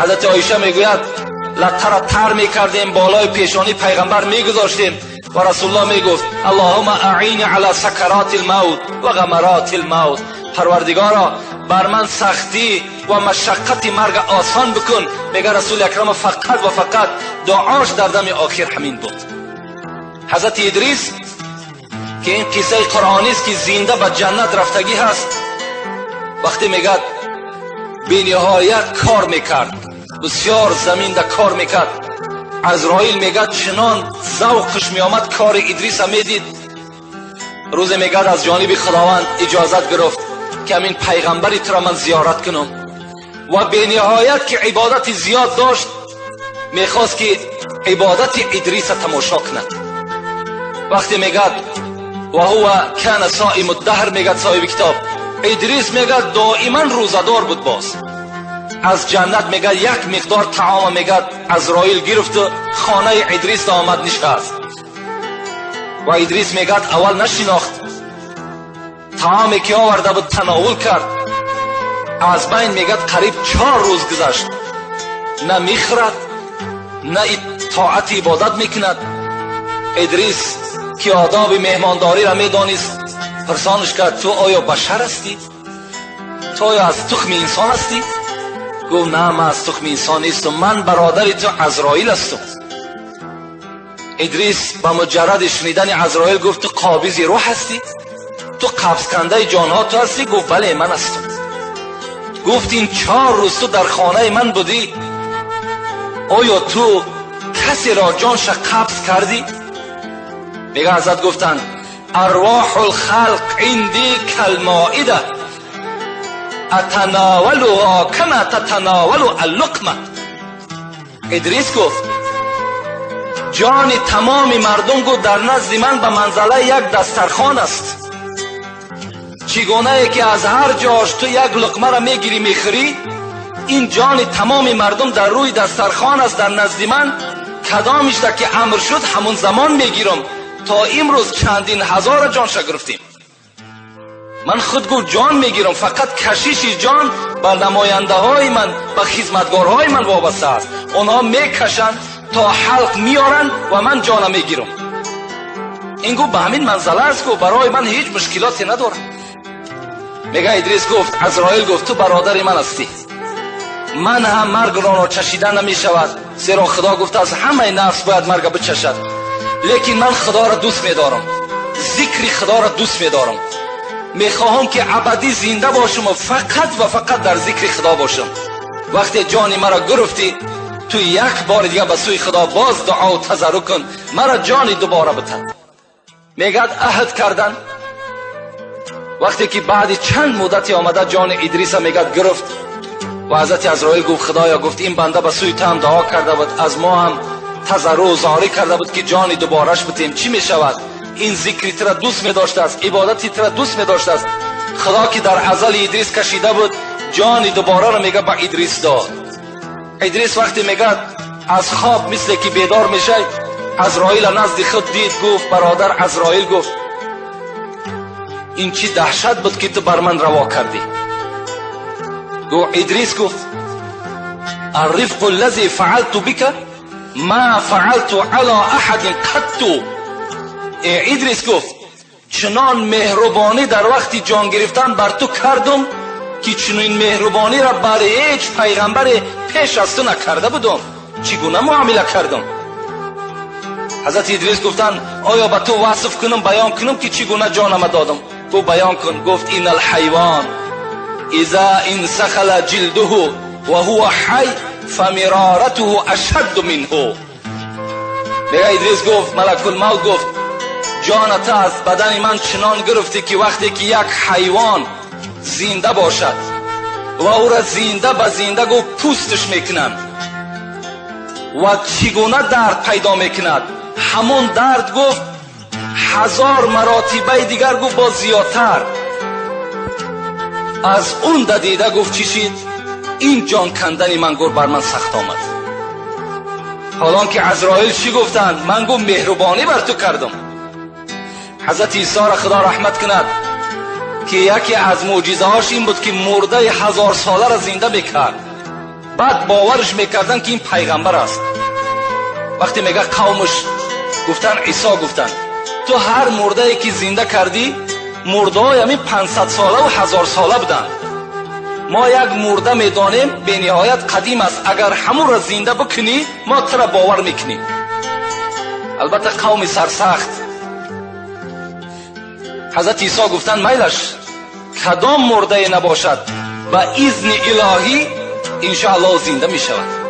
ҳазрати Оиша мегӯяд латтара тар мекардем, болои пешонии пайғамбар мегузоштем ва Расулуллоҳ мегуфт Аллоҳумма аъини ала сакароти лмавт ва ғамароти лмавт. Парвардигоро, бар ман сахтӣ ва машаққати марг осон бикун. Мега Расули Акрам фақат ва фақат дуош дар дами охир ҳамин буд. Ҳазрати Идрис ки ин қиссаи қуръонист ки зинда ба ҷаннат рафтагӣ ҳаст, вақте мегӯяд бениҳоят кор мекард, бисёр заминда кор мекард. Азроил мегӯяд чунон завқш меомад кори Идриса медид. Рӯзе мегӯяд аз ҷониби Худованд иҷозат гирифт ки ҳамин пайғамбари туро ман зиёрат кунам ва бениҳоят ки ибодати зиёд дошт, мехост ки ибодати Идриса тамошо кунад. Вақте мегӯяд ва ҳува кана соиму даҳр, мегӯяд соҳиби китоб, Идрис мегӯяд доиман рӯзадор буд. Боз аз ҷаннат мегӯяд як миқдор таома мегӯяд Азроил гирифту хонаи Идрис омад нишаст ва Идрис мегӯяд аввал нашинохт, таоме ки оварда буд тановул кард. Аз байн мегӯяд қариб 4 рӯз гузашт, на мехӯрад, на тоати ибодат мекунад. Идрис ки одоби меҳмондориро медонист, пурсонаш кард: ту оё башар ҳастӣ? Ту оё аз тухми инсон ҳастӣ? Гуфт: на, ман аз тухми инсон нестам, ман бародари ту Азроил ҳастам. Идрис ба муҷарради шунидани Азроил гуфт: ту қобизи рӯҳ ҳастӣ? Ту қабзкандаи ҷонҳо ту ҳастӣ? Гуфт: бале, ман ҳастам. Гуфт: ин 4 рӯз ту дар хонаи ман будӣ, оё ту касеро ҷонша қабз кардӣ? Мега ҳазрат гуфтанд: арвоҳу лхалқ инди калмоида атанавалуҳо кама татанавалу аллуқма. Идрис гуфт: ҷони тамоми мардум гуфт дар назди ман ба манзалаи як дастархон аст. Чӣ гунае ки аз ҳар ҷош ту як луқмаро мегирӣ мехӯрӣ, ин ҷони тамоми мардум дар рӯи дастархон аст дар назди ман. Кадомишда ки амр шуд ҳамон замон мегирам. То имрӯз чандин ҳазора ҷонша гирифтем. Ман худ гуфт ҷон мегирам, фақат кашиши ҷон ба намояндаҳои ман, ба хизматгорҳои ман вобаста аст. Онҳо мекашанд то ҳалқ меоранд ва ман ҷона мегирам. Ин гуфт ба ҳамин манзала аст, гуфт барои ман ҳеҷ мушкилоте надорад. Мега Идрис гуфт, Азроил гуфт: ту бародари ман ҳастӣ, ман ҳам маргро чашида намешавад, зеро Худо гуфтааст ҳамаи нафс бояд марга бичашад. Лекин ман Худоро дӯст медорам, зикри Худоро дӯст медорам, мехоҳам ки абадӣ зинда бошам ва фақат ва фақат дар зикри Худо бошам. Вақте ҷони маро гирифтӣ, ту як бори дига ба сӯи Худо боз дуо тазарруъ кун, маро ҷони дубора битад. Мегӯяд аҳд кардан. Вақте ки баъди чанд муддате омада ҷони Идриса мегӯяд гирифт ва ҳазрати Азроил гуфт: Худоё, гуфт ин банда ба сӯи ту ҳам дуо карда буд, аз мо ҳам тазарруъ зорӣ карда буд ки ҷони дубораш битем, чӣ мешавад? Ин зикри тура дӯст медоштааст, ибодати тура дӯст медоштааст. Худо ки дар азали Идрис кашида буд, ҷони дубораро мега ба Идрис дод. Идрис вақте мегӯяд аз хоб мисле ки бедор мешавад, Азроила назди худ дид, гуфт: бародар Азроил, гуфт ин чӣ даҳшат буд ки ту бар ман раво кардӣ? Гуфт Идрис, гуфт: الرفق الذي فعلت بك ما فعلت على احد قط. Идрис гуфт: чунон меҳрубонӣ дар вақти ҷон гирифтан бар ту кардум ки чунин меҳрубониро бар ҳеҷ пайғамбаре пеш аз ту накарда будум. Чӣ гуна муомила кардум? Ҳазрати Идрис гуфтанд: оё ба ту васф кунам, баён кунам ки чӣ гуна ҷонама додам? Гуфт: баён кун. Гуфт: ин алҳайвон иза инсахала ҷилдуҳу ва ҳува ҳай фамироратуҳу ашадду минҳу. Мега Идрис гуфт, малакулмавт гуфт: ҷоната аз бадани ман чунон гирифтӣ ки вақте ки як ҳайвон зинда бошад ва ӯра зинда ба зинда гуфт пӯсташ мекунанд ва чӣ гуна дард пайдо мекунад, ҳамон дард гуфт 1000 маротибаи дигар гуфт боз зиёдтар. Аз он дадида гуфт чӣ шид? Ин ҷон кандани ман гуфт бар ман сахт омад. ҳолон ки Азроил чӣ гуфтанд? Ман гуфт меҳрубонӣ бар ту кардам. Ҳазрати Исоро Худо раҳмат кунад ки яке аз мӯъҷизаҳош ин буд ки мурдаи 1000 соларо зинда мекард. Баъд боварш мекарданд, ки ин пайғамбар аст. Вақте мега қавмаш гуфтанд, Исо гуфтанд: ту ҳар мурдае ки зинда кардӣ, мурдаҳои ҳамин 500-солаву 1000-сола буданд. Мо як мурда медонем, бениҳоят қадим аст. Агар ҳамонро зинда бикунӣ, мо тура бовар мекунем. Албатта, қавми сарсахт. Ҳазрати Исо гуфтанд: майлаш, кадом мурдае набошад, ба изни илоҳӣ, иншоаллоҳ, зинда мешавад.